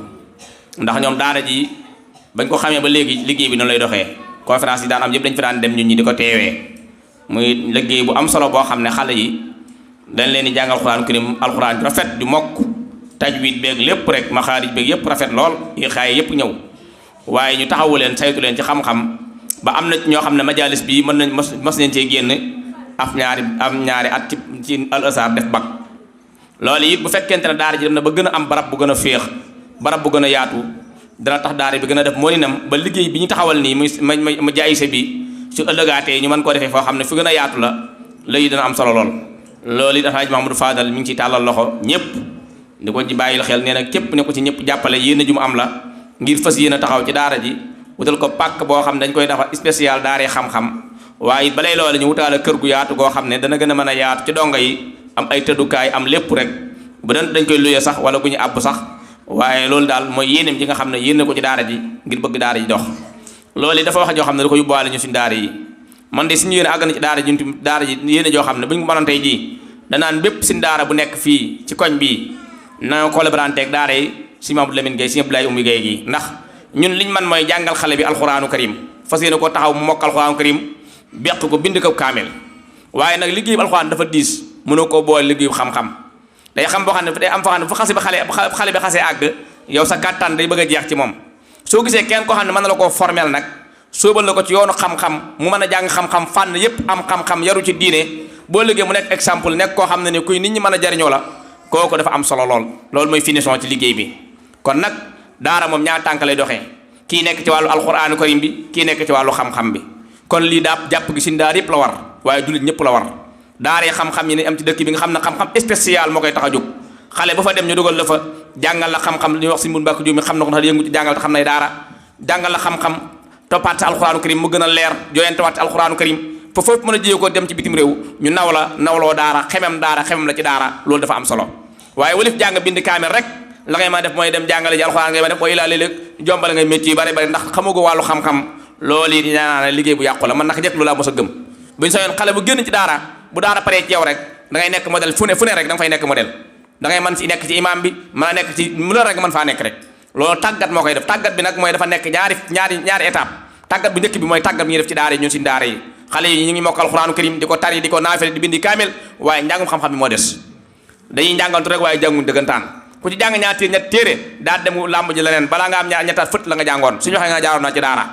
ndax ñoom daara ji bañ ko xamee ba léegi liggéey bi noonu lay doxee conférence yi daan am yëpp dañ fi daan dem ñun ñi di ko teewee muy liggéey bu am solo boo xam ne xale yi dañ leen di jàng alxuraan karim alxuraan rafet di mokk tajwid beeg lépp rek maxaarij beeg yëpp rafet lool yi xaay yëpp ñëw waaye ñu taxawu leen saytu leen ci xam-xam ba am na ñoo xam ne majalis bi mën nañ mas nañ cee génn am ñaari at ci al azhar def bac loolu it bu fekkente ne daara ji dem na ba gën a am barab bu gën a féex barab bu gën a yaatu dana tax daara bi gën a def mooninam ba liggéey bi ñu taxawal nii muy ma jaayise bi su ëllëgaatee ñu mën koo defee foo xam ne fu gën a yaatu la léegi dana am solo lool loolu it Alaaji Mahamadou Fadal mi ngi ciy tàllal loxo ñëpp di ko ci bàyyil xel nee na képp ne ko ci ñëpp jàppale yéen a ju mu am la ngir fas yéen a taxaw ci daara ji wutal ko pàkk boo xam ne dañ koy dafa spécial daaree xam-xam waaye it balay loolu ñu wutaale kër gu yaatu goo xam ne dana gën a mën a yaatu ci dongo yi am ay tëddukaay am lépp rek bu doon dañ koy luye sax wala gu ñu àbb sax waaye loolu daal mooy yéeneem ji nga xam ne yéene ko ci daara ji ngir bëgg daara ji dox loolu yi dafa wax joo xam ne da ko yóbbuwaale ñu suñu daara yi man de suñu yéene àgg na ci daara ji yéene joo xam ne bu ñu ko mënoon tey jii danaan bépp suñu daara bu nekk fii ci koñ bii na collaborante ak daara yi si Mamadou Lamine Gueye si Abdoulaye Oumy Gueye gi ndax ñun liñ man mooy jàngal xale bi alxuraanu karim fas yéene koo taxaw mu mokk alxuraanu karim beq ko bind ko kaamil waaye nag liggéey bu alxuraan dafa diis mënoo koo boole liggéey bu xam-xam day xam boo xam ne day am foo xam ne fu xale bi xasee àgg yow sa kàttan day bëgg a jeex ci moom soo gisee kenn koo xam ne mën na la koo formel nag sóobal na ko ci yoonu xam-xam mu mën a jàng xam-xam fànn yépp am xam-xam yaru ci diine boo liggéey mu nekk exemple nekk koo xam ne ni kuy nit ñi mën a jariñoo la kooku dafa am solo loolu mooy finition ci liggéey bi kon nag daara moom ñaar tànk lay doxee kii nekk ci wàllu alquraanu karim bi kii nekk ci wàllu xam-xam bi kon lii daa jàpp gi sin daar yëpp la war waaye jullit ñëpp la war daaree xam-xam yi ne am ci dëkk bi nga xam ne xam-xam spécial moo koy tax a jóg xale ba fa dem ñu dugal la fa jàngal la xam-xam li ñuy wax si mbun mbàkk jóomi xam na ko tax yëngu ci jàngal te xam nay daara jàngal la xam-xam toppaat ci alquraanu karim mu gën a leer joyantewaat ci alquraanu karim fa foofu mën a jiyee ko dem ci bitim réew ñu nawloo daara xemem la ci daara loolu dafa am solo waaye walif jàng bind kaamil rek la ngay ma def mooy dem jàngale ji alxuraan ngay ma def mooy ilaa léeg-léeg jombale ngay métier yu bari bari ndax xamugo wàllu xam-xam loolu yi ñaanaa liggéey bu yàqu la man naka jekk lu laa mos a gëm buñ sañoon xale bu génn ci daara bu daara paree ci yow rek da ngay nekk modèle fu ne rek da nga fay nekk modèle da ngay mën si nekk ci imam bi mën a nekk ci mu la rek mën faa nekk rek loolu tàggat moo koy def tàggat bi nag mooy dafa nekk ñaari étape tàggat bu njëkk bi mooy tàggat bi ñuy def ci daara yi ñun suñu daara yi xale yi ñu ngi mokk alxuraanu karim di ko tari di ko naafile di bindi kaamil waaye njàngum xam-xam bi moo des dañuy njàngantu rek waaye jànguñ dëggantaan ku ci jàng ñett téere daa dem làmb ji leneen balaa nga am ñettaat fët la nga jàngoon suñu waxee nga jaaroon naa ci daara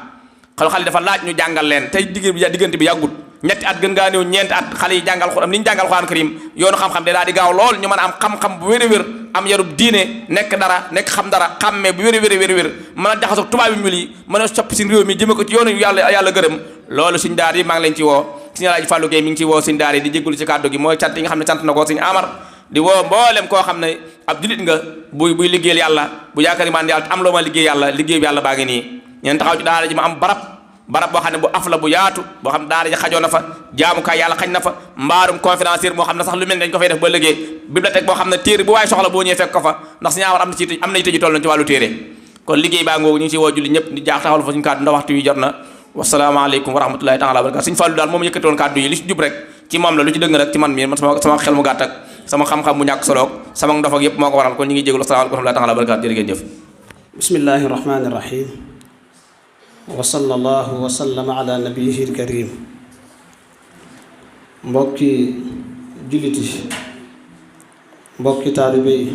xale dafa laaj ñu jàngal leen tey diggante bi yàggut ñetti at gën ngaa néew ñeenti at xale yi jàngal ni ñu jàngal alxuraan karim yoonu xam-xam de daal di gaaw lool ñu mën a am xam-xam bu wér am yarub diine nekk xam dara xàmmee bu wér mën a jaxasoo tubaab yu ñuul yi mën a soppi si réew mi jëme ko ci yoonu yàlla gërëm loolu suñ daar yi maa ngi leen ci woo suñu Alaaji Fàllu Gey mi ngi ci woo suñ daar yi di jéggulu ci kàddu gi mooy cant yi nga xam ne sant na ko suñu Amar di woo mboolem koo xam ne ab julit nga buy liggéeyal yàlla bu yaakaar maan yàlla am loo ma liggéey bi yàlla baa ngi nii ñeen taxaw ci daara ji ma am barab boo xam ne bu af la bu yaatu boo xam ne daara ji xajoo na fa jaamukaay yàlla xañ na fa mbaarum conférencier moo xam ne sax lu mel ne dañ ko fay def ba liggéey bibliothèque boo xam ne téere bu waaye soxla boo ñëwee fekk ko fa ndax suñu Amar am na yitte ji toll nañ ci wàllu téere kon liggéey baa ngoogu ñu ngi ci woo julli ñëpp di jaax taxawal fa suñu kàddu ndax waxtu wi jot na wasalaamaaleykum wa rahmatullahi taala wa barakatu suñu Fàllu daal moom yëkkatoon kàddu yi li ci jub rek ci moom la lu ci dëng rek ci man mii sama xel mu gàtt ak sama xam-xam mu ñàkk soloog sama ndof ak yëpp moo ko waral kon ñu ngi jégalu asalaamaaleykum wa rahmatullahi taala wa barakatu jërë ngeen jëf bismillahi rahmani rahim wa sallallahu wa sallama ala nabiyihi alkarim mbokki julliti mbokki taalibe yi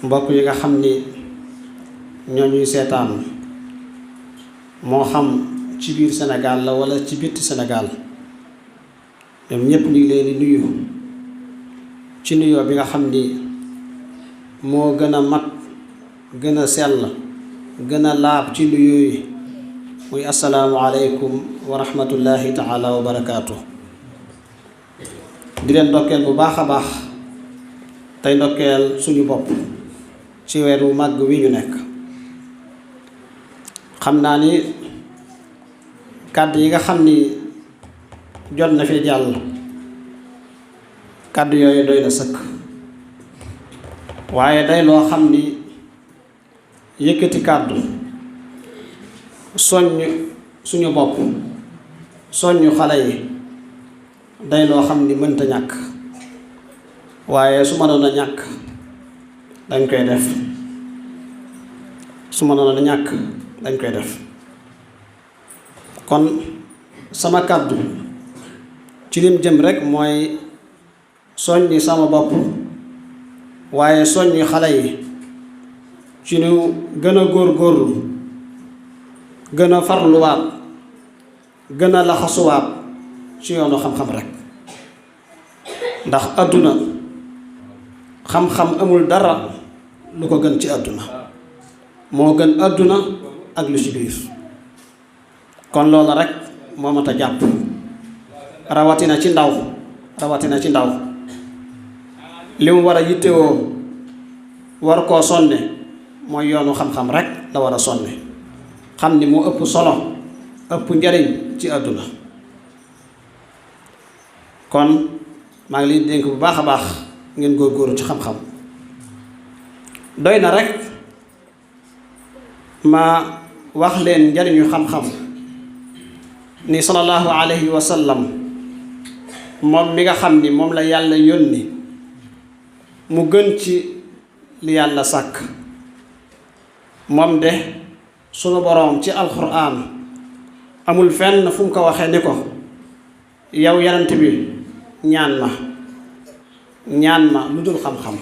mbokk yi nga xam ni ñoo ñuy seetaan moo xam ci biir Sénégal la wala ci bitti Sénégal ñoom ñépp ñu ngi leen di nuyu ci nuyoo bi nga xam ni moo gën a mat gën a sell gën a laab ci nuyoo yi muy assalaamu aleykum wa rahmatullahi taala wa barakaatu di leen ndokkeel bu baax a baax tey ndokkeel suñu bopp ci weeru màgg wi ñu nekk xam naa ni kàddu yi nga xam ni jot na fi jàll kàddu yooyu doy na sëkk waaye day loo xam ni yëkkati kàddu soññ suñu bopp soññ xale yi day loo xam ni mënta ñàkk waaye su ma doon a ñàkk dañ koy def su ma doon a ñàkk dañ koy def kon sama kàddu ci lim jëm rek mooy soññi sama bopp waaye soññi xale yi ci ñu gën a góorgóorlu gën a farluwaat gën a laxasuwaat ci yoonu xam-xam rek ndax àdduna xam-xam amul dara lu ko gën ci àdduna moo gën àdduna ak lu ci biir kon loolu rek moo mat a jàpp rawatina ci ndaw li mu war a yittewoo war koo sonne mooy yoonu xam-xam rek la war a sonne xam ni moo ëpp solo ëpp njariñ ci àdduna kon maa ngi leen dénk bu baax a baax ngeen góorgóorlu ci xam-xam doy na rek ma wax leen njariñu xam-xam ni sallallahu alayhi wa sallam moom mi nga xam ni moom la yàlla yónni mu gën ci li yàlla sàkk moom de sunu boroom ci alxuraan amul fenn fu mu ko waxee ni ko yow yonent bi ñaan ma lu dul xam-xam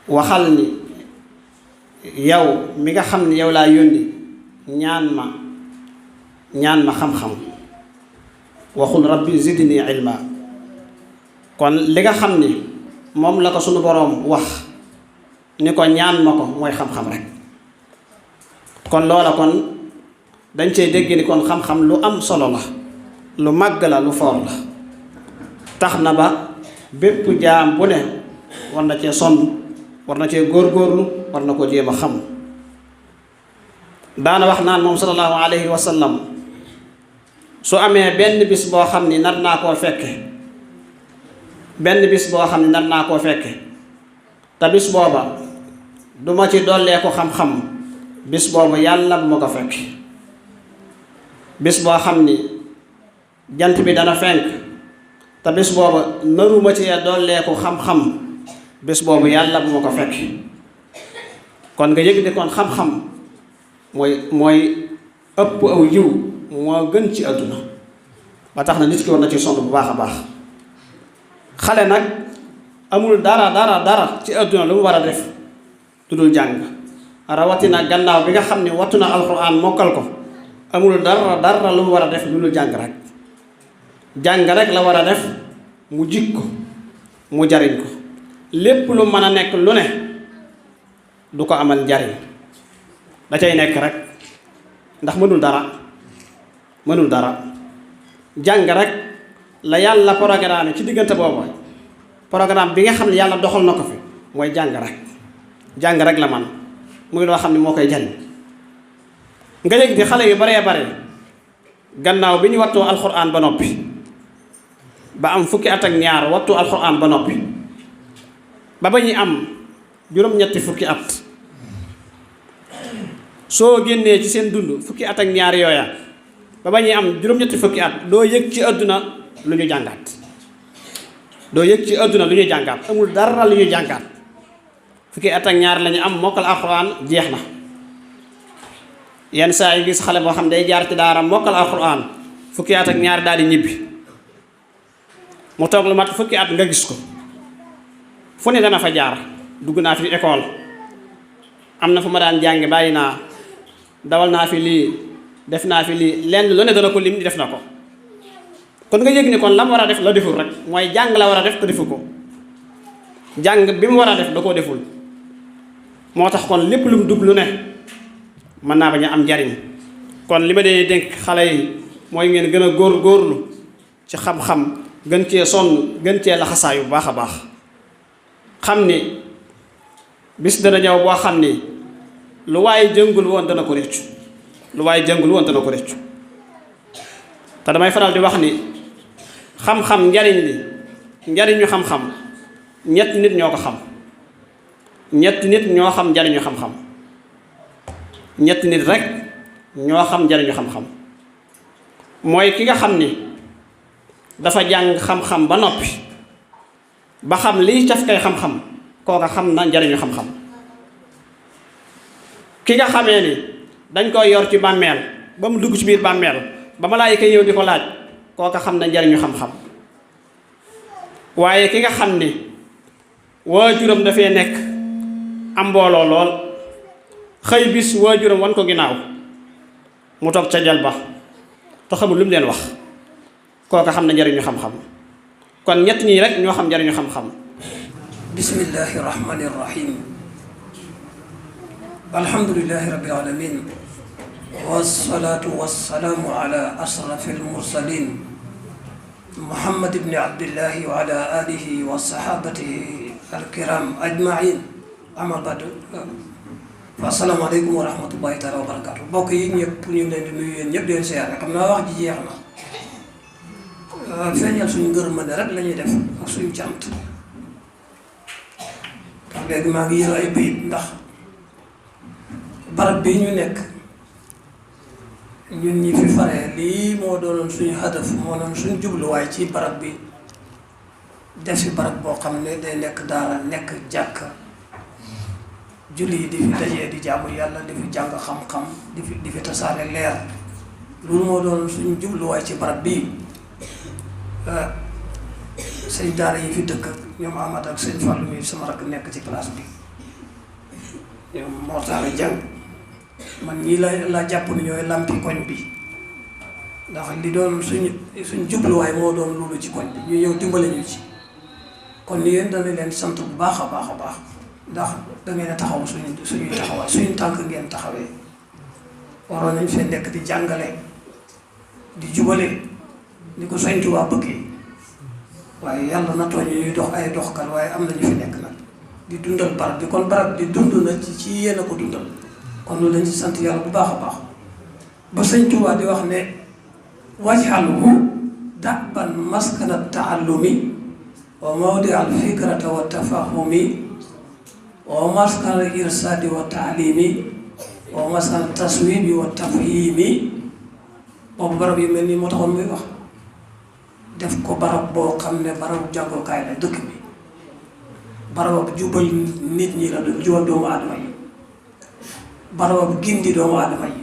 waxal ni yow mi nga xam ni yow laa yónni ñaan ma xam-xam waxul rabbi zidni ilma. kon li nga xam ni moom la ko sunu boroom wax ni ko ñaan ma ko mooy xam-xam rek. kon loola kon dañ cey dégg ni kon xam-xam lu am solo la, lu màgg la, lu foor la. tax na ba bépp jaam bu ne war na cee sonn, war na cee góorgóorlu, war na ko jéem a xam. daana wax naan moom sallallahu alayhi wa sallam su amee benn bis boo xam ni nar naa koo fekke te bis booba duma ci dollee ko xam-xam, bis boobu yàlla bu ma ko fekk. bis boo xam ni jant bi dana fenk te bis booba naruma ci dollee ko xam-xam, bis boobu yàlla bu ma ko fekk. kon nga yëg ni kon xam-xam mooy ëpp aw yiw, moo gën ci àdduna. ba tax na nit ki war na ci sonn bu baax a baax. xale nag amul dara ci àdduna lu mu war a def lu dul jàng, rawatina gannaaw bi nga xam ne wattu na alxuraan mokkal ko, amul dara lu mu war a def lu dul jàng rek. jàng rek la war a def mu jig ko, mu jariñ ko. lépp lu mën a nekk lu ne du ko amal njariñ, da cay nekk rek ndax mënul dara. jàng rek la yàlla programme ci diggante boobu, programme bi nga xam ne yàlla doxal na ko fi mooy jàng rek la man muy loo xam ne moo koy jariñ. nga yëg di xale yu baree bare gannaaw bi ñu wattoo alxuraan ba noppi ba am fukki at ak ñaar wattu alxuraan ba noppi ba ñuy am juróom-ñetti fukki at, soo génnee ci seen dund fukki at ak ñaar yooya ba ñuy am juróom-ñetti fukki at doo yëg ci àdduna lu ñu jàngaat. amul dara lu ñu jàngaat. fukki at ak ñaar lañu am mokkal alxuraan jeex na. yenn saa yi gis xale boo xam day jaar ci daara mokkal alxuraan fukki at ak ñaar daal di ñibbi, mu toog lu mat fukki at nga gis ko fu ne dana fa jaar. dugg naa fi école, am na fu ma daan jàngi bàyyi naa, dawal naa fi lii, def naa fi lii, lenn lu ne dana ko lim di def na ko. kon nga yëg ni kon la mu war a def la deful rek, mooy jàng la war a def te defu ko. jàng bi mu war a def da koo deful. moo tax kon lépp lu mu dugg lu ne mën naa bañ a am njariñ. kon li ma dee dénk xale yi mooy ngeen gën a góorlu ci xam-xam, gën cee sonn, gën cee laxasaayu bu baax a baax. xam ni bis dana ñëw boo xam ni lu waaye jëngul woon dana ko réccu. te damay faral di wax ni xam-xam njariñu xam-xam ñett nit ñoo ko xam. ñett nit ñoo xam njariñu xam-xam. ñett nit rek ñoo xam njariñu xam-xam. mooy ki nga xam ni dafa jàng xam-xam ba noppi ba xam liy caf kay xam-xam, kooka xam na njariñu xam-xam. ki nga xamee ni dañ koy yor ci bàmmeel ba mu dugg ci biir bàmmeel ba malaayika ñëw di ko laaj, kooka xam na njariñu xam-xam. waaye ki nga xam ni waajuram dafee nekk am mbooloo lool, xëy bis waajuram wan ko ginnaaw mu toog ca jal ba te xamul lu mu leen wax, kooka xam na njariñu xam-xam. kon ñett ñii rek ñoo xam njariñu xam-xam. bismillahi rahmani rahim. alhamdulillahi rabbil alamin wassalatu wassalamu ala ashrafil mursalin muhammad ibni abdillahi wa ala alihi wa sahabatihi alkiram ajmain. ama badu assalaamu aleykum wa rahmatullahi taala wa barakatu. mbokk yi ñëpp ñu ngi leen di nuyu yéen ñëpp di leen siyaare. xam naa wax ji jeex na, feeñal suñu ngërmande rek la ñuy def ak suñu cant. ndax léegi maa ngi yër ay bayit ndax barab bi ñu nekk ñun ñi fi faree lii moo doonoon suñu hadaf, moo doon suñu jubluwaay ci barab bi. def fi barab boo xam ne day nekk daara, nekk jàkk, julli yi di fi dajee di jaamu yàlla, di fi jàng xam-xam, di fi tasaare leer. loolu moo doon suñu jubluwaay ci barab bii sëñ daara yi fi dëkk ñoom Ahmad ak sëñ Fallou mi sama rakk nekk ci place bi ñoom Mortala Jàng man ñii la jàpp ni ñooy lampi koñ bi ndax li doon suñ jubluwaay moo doon loolu ci koñ bi ñu ñëw dimbale ñu ci kon ni yéen dana leen sant bu baax a baax a baax ndax da ngeen a taxaw suñuy taxawaay suñu tànk ngeen taxawee waroon nañ fee nekk di jàngale di jubale ni ko Sëñ Tuubaa bëggee waaye yàlla na tooñ ñuy dox ay doxkat waaye am na ñu fi nekk nag di dundal barab bi kon barab bi dund na ci yéen a ko dundal kon loolu lañ ci sant yàlla bu baax a baax ba Sëñ Tuubaa di wax ne waj'alhu da'ban maskana ta'allumi wa mawdi al fikrata wa tafahumi wa maskana al irsadi wa ta'limi wa maskana taswibi wa tafhimi boobu barab yu mel nii moo taxoon muy wax def ko barab boo xam ne barabu jàngukaay la dëkk bi barabu jubal nit ñi la jubal doomu aadama yi barabu gindi doomu aadama yi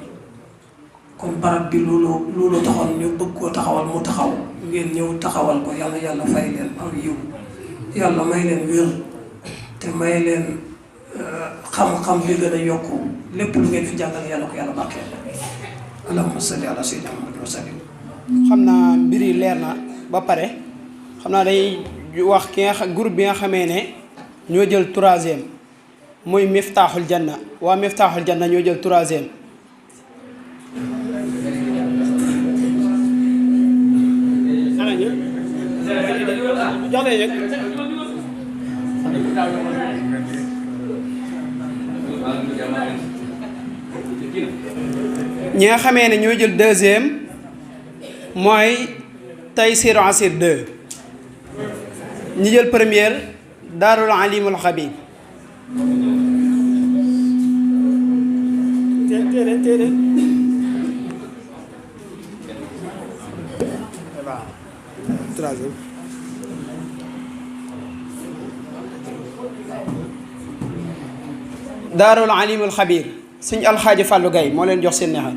kon barab bi loolu taxoon ñu bëgg koo taxawal mu taxaw ngeen ñëw taxawal ko yàlla yàlla fay leen aw yiw yàlla may leen wér te may leen xam-xam bi gën a yokku lépp lu ngeen fi jàngal yàlla ko yàlla barkeel allahumma salli ala sayyidina Muhammad wa sallim. xam naa mbir yi leer na ba pare xam naa day wax ki nga groupe bi nga xamee ne ñoo jël 3e muy Miftaaxul Janna waa Miftaaxul Janna ñoo jël 3e. ñi nga xamee ne ñoo jël 2e mooy Taysir Asir 2 ñi jël première Daarul Alimul Xabir Daarul Alimul Xabir sëñ Alxaaji Fàllu Gay moo leen jox seen neexal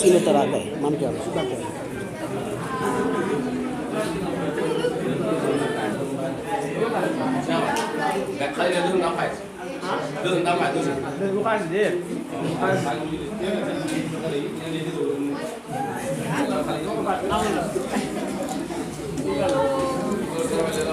sino tara Gay mam ko su bakay Hãy subscribe cho kênh Ghiền Mì Gõ để không bỏ lỡ những video hấp dẫn.